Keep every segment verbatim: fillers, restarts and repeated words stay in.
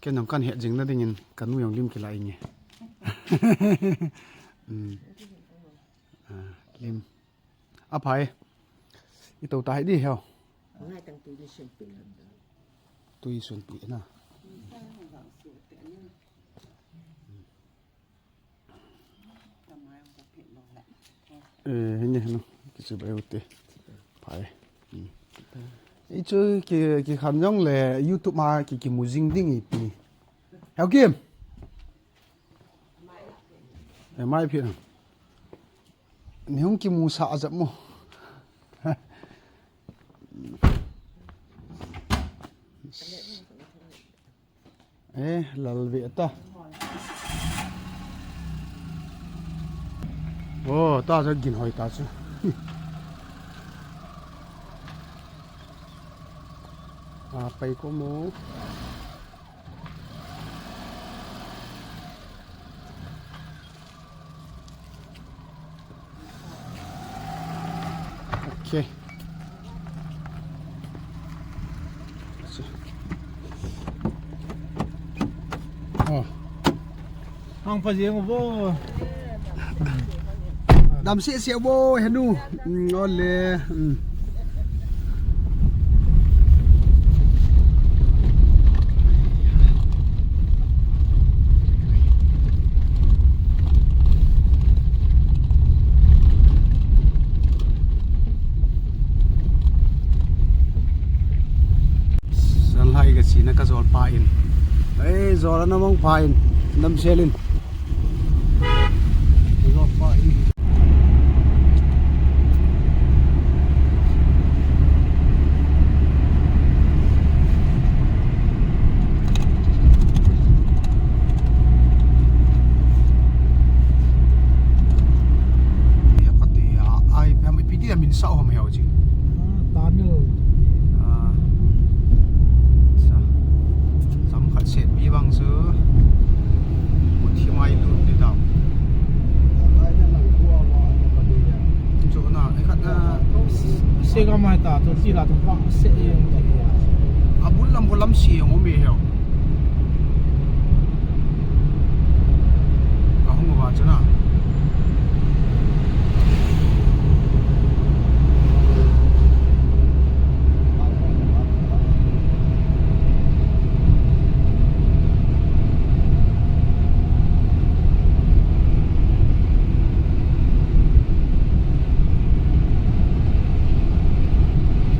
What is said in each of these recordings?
Ken jong kan het jing na dingin kanu jong lim kila inge. Hmm. Ah, lim. Aphai. Ito ta hai di heo. Ngai tang tui ni sun pi. Tui sun pi na. Eh, hini hini. Kisu bai uti. Phai. Hmm. Ichu ki, ki kham jong le YouTube ma ki, ki mu jing ding ipi. Heo Kim. Eh, mai phi na. Ni hung ki mu sa ajap mo. Eh, lal ve ta. Oh, ta chu gin hoi ta chu. A, pai ko mo. Okay. Oh. Hang pa jeng vo. Dam seh seh vo, henu. Mm, ole. Mm. Sanlai ka china ka jol pa in. Ei, jol ana mong pa in. Namsel in. Ai, pem ipi ti a min sa hom heo chi. Ah, Tamil. Ah. Sa. Sam khat set mi bang su. Mut hi mai lu ni dam. Chu na, ai khat na. Se ka mai ta, to ti la to pa, se yang. A bul lam ko lam si yang o mi heo. Ka hung va chu na.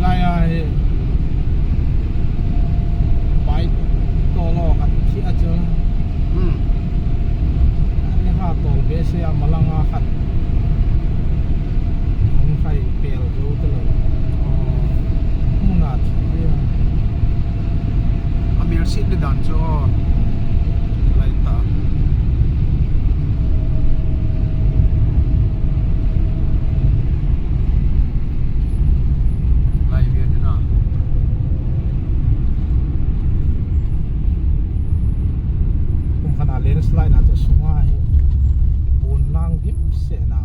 Lai a hi bike tolo khat thi a chu. Hmm. Ani ha tol be se a malang a khat. Hung khai pel zo te lo. Oh. Muna thi a. A mel sit ni dan chu. Lai ta. Lai ve ding a. Kum khat a landslide na chu sunga hi bun lang dim se na.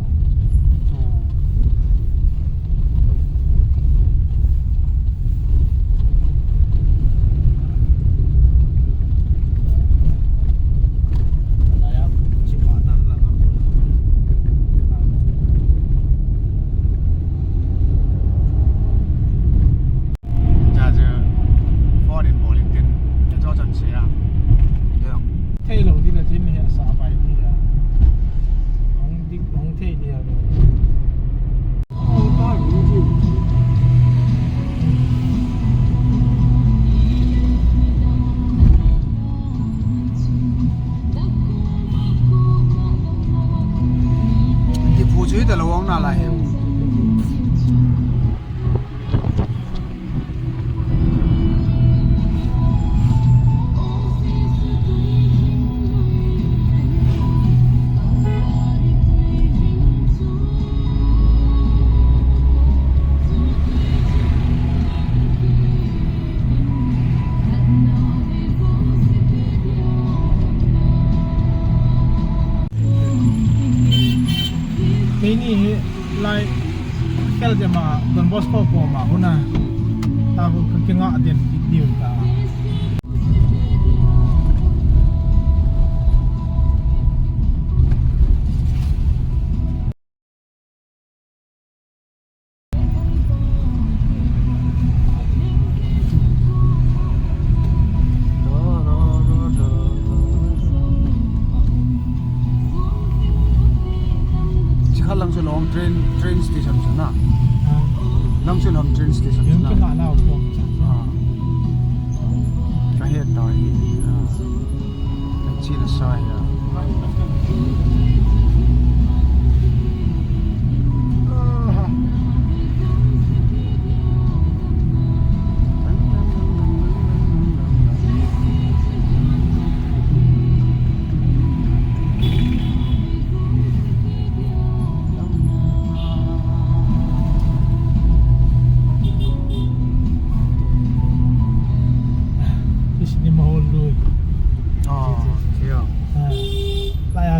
Oh. Cha chu phone in bol in tin, cha chu chan se a. Thei lo ding a chin hi sa pai ni a. Hong dik, hong thei ni a. Diphu chu hita lo ong na lai. Keini hi lai khel jema Don Bosco koma huna ta hu ka kinga den diu ta. Chikha lang chu long train, train station chu na. Lang chu long train station chu na. Ah. Ka het ta hi. Ah. Ka chi na sa ya.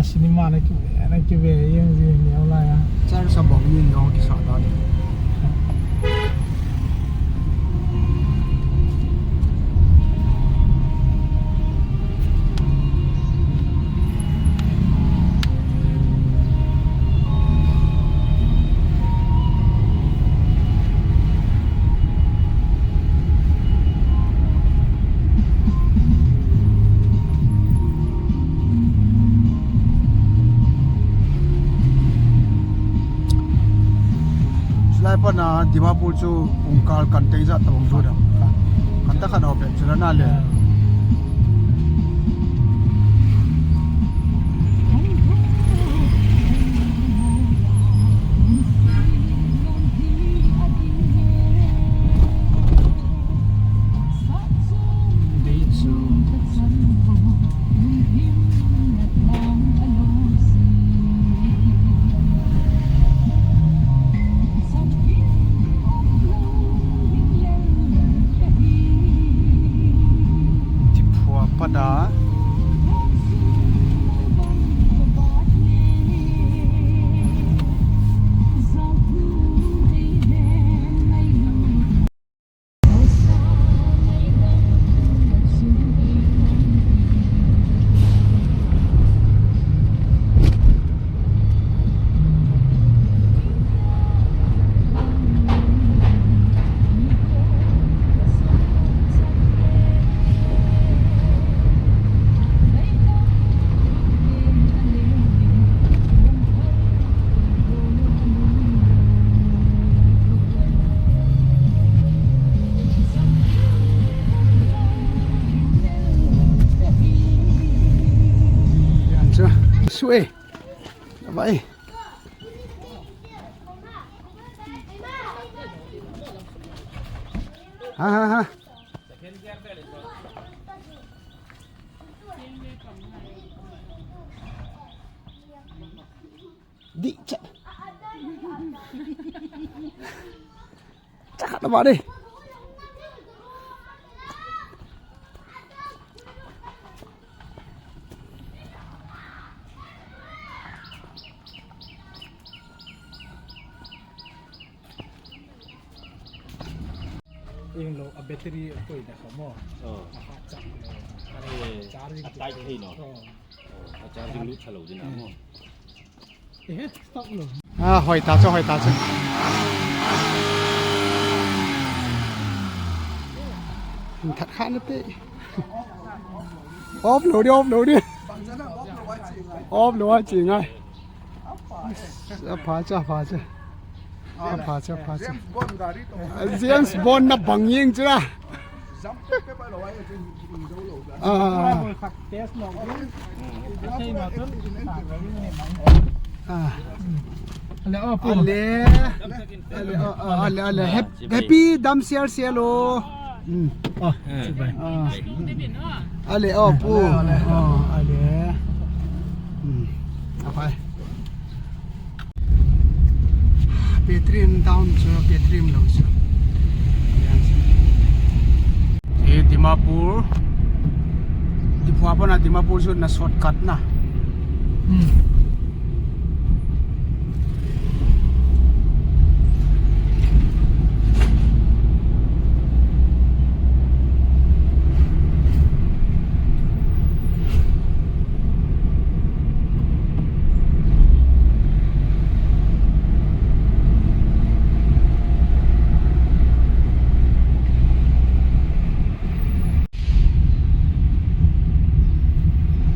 Cinema na kive, na kive, yeng ji neo la ya. Char sa bang ni neo ki sa da ni. Chulai pana Dimapur chu pungkal kan tei jat tabang chu da. Kan ta khat ho pet chula na le. Tiphua pada. Yan chu. Sue. Bye. Ha, ha, ha. Di cha. Chakhat na ba de. Eng lo a battery a koi na kha mo. Oh. A ha chak lo. Are, charging a tai thei no. Oh. Oh, a charging lut tha lo din a mo. Eh, stop lo. Ah, hoi ta chu, hoi ta chu. Hin that kha na te. Off lo di, off lo di. Off lo a chi ngai. A pha cha, pha cha. A pha cha, pha cha. James Bond gari to. James Bond na bang yeng chu la. Jump to ke ba lo ai chu ni do lo. Ah. Test lo. Ah. Ale, oh, pu. Ale. Ale, oh, oh, ale, ale. Hap-, happy dam sial sial o. Hmm. Oh, ah. Super. Ah. Ale, oh, pu. Ale, ale. Oh, ale. Hmm. Apai. Battery in down chu, battery in low chu. Yan chu. E Dimapur. Tiphua pana Dimapur chu na shortcut na. Hmm.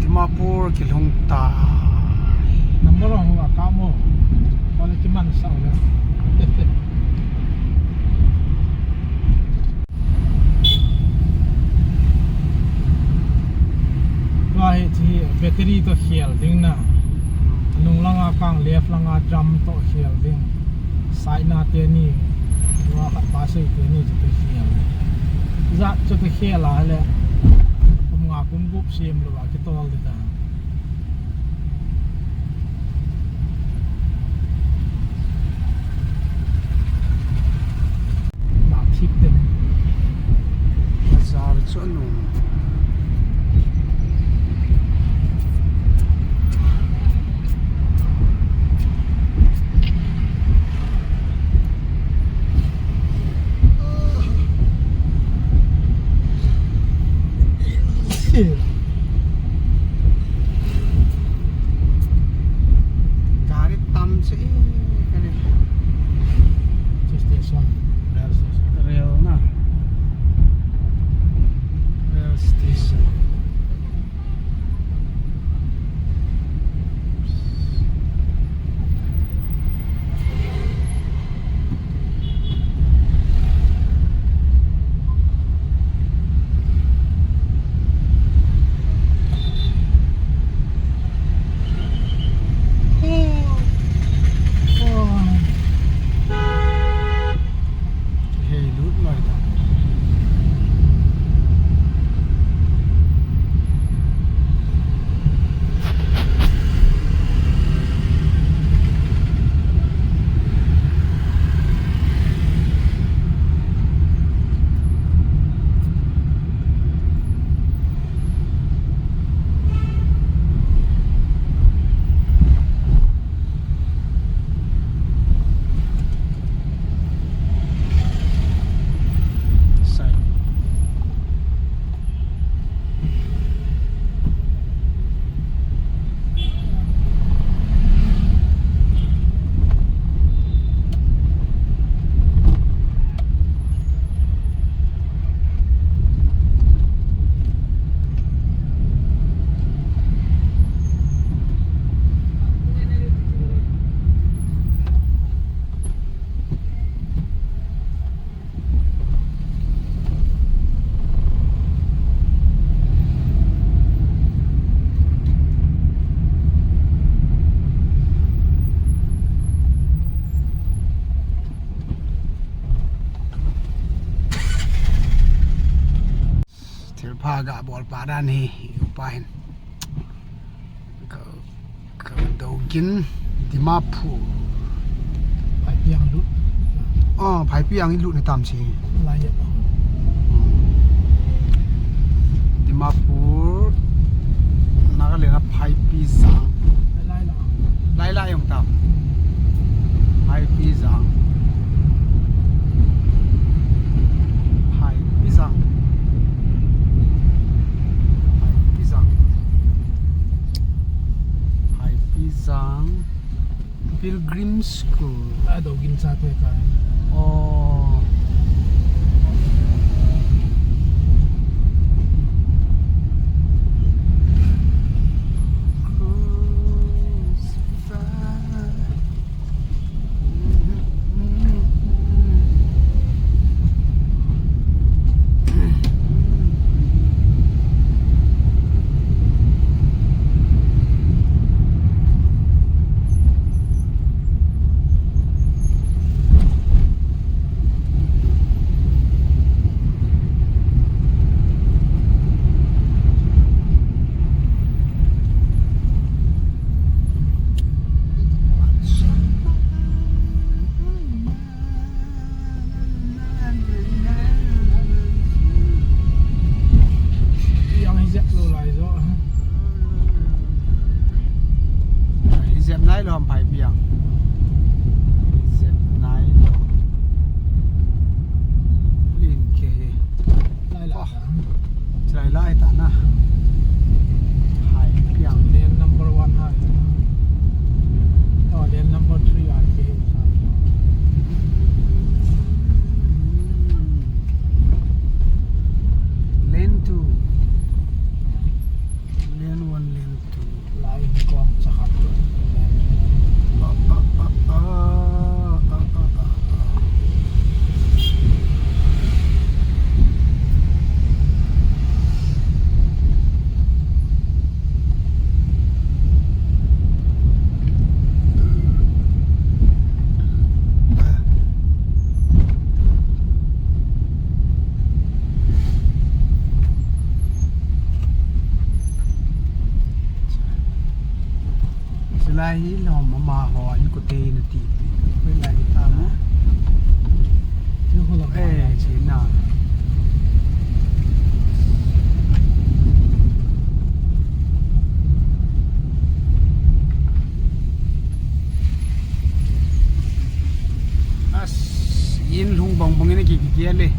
Dimapur kilhung ta. Number one ho ka mo. Wala kiman sao le. Tua hi chi battery to khel ding na. Nung langa kang left langa drum to khel ding. Side na teni. Tua khat pa sei teni chu to khel. Jat chu to khel a le. Kum nga kum gup sem lou a kitol ding ta. Bazar chu anung. Gari tam se, eh, kani. Station. Rail station. Rail na. Rail station. Hei lut mai ta. Thilpha ga bol pa dan hi, upa hin. Ka, ka do gin Dimapur. Phaipi ang lut. Ah, Phaipi ang i lut ni tam si. Lai ya. Hmm. Dimapur. Nagaland a Phaipi jang. Lai la. Lai la jong tam. Phaipi jang. Phaipi jang. Phaipi jang. Phaipi jang. Pilgrim School. A do gin sa te ka. Oh. Yang hijab lo lai jo. Hijab nai lo ham Phaipi ang. Hijab nai lo. Lin ke. Lai la. Oh. Chulai lai ta na. Phaipi ang. Lane number one hai. Oh, lane number three hai ke. Lane two. Lane one, lane two. Lai kom chakhat. Chulai hi lom ama ho in kutei na ti. Koi lai hi ta mo. Chu ho la. Eh, chi na. As, in lhung bang bang in ki ki le.